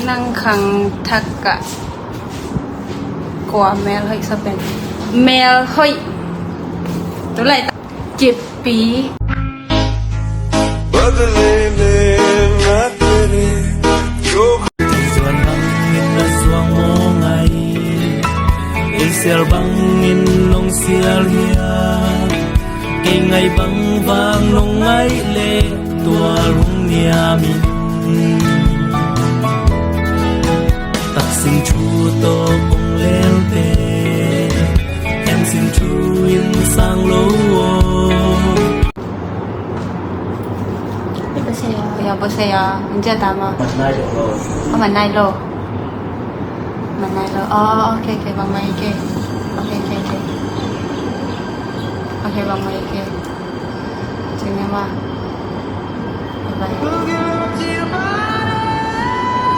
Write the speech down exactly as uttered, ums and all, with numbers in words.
Ang khang thak ka kua mel hoih sa pen. Mel hoih. Tu lai ta. Kippi. Zuan bangin a zuang maw ngai, ei sial bangin nong sial hia, kei ngai bang vang nong ngai leh tua lungniam in. Taksim thu tawh kong lelte, em sim thu in sang lo aw. Ih, bose ya, ya, bose ya. Anja tama. Manai lo. Oh, manai lo. Manai lo. Oh, okay, okay, bang mai ke. Okay, okay, okay. Okay, bang mai ke. Sini ma. Bye bye.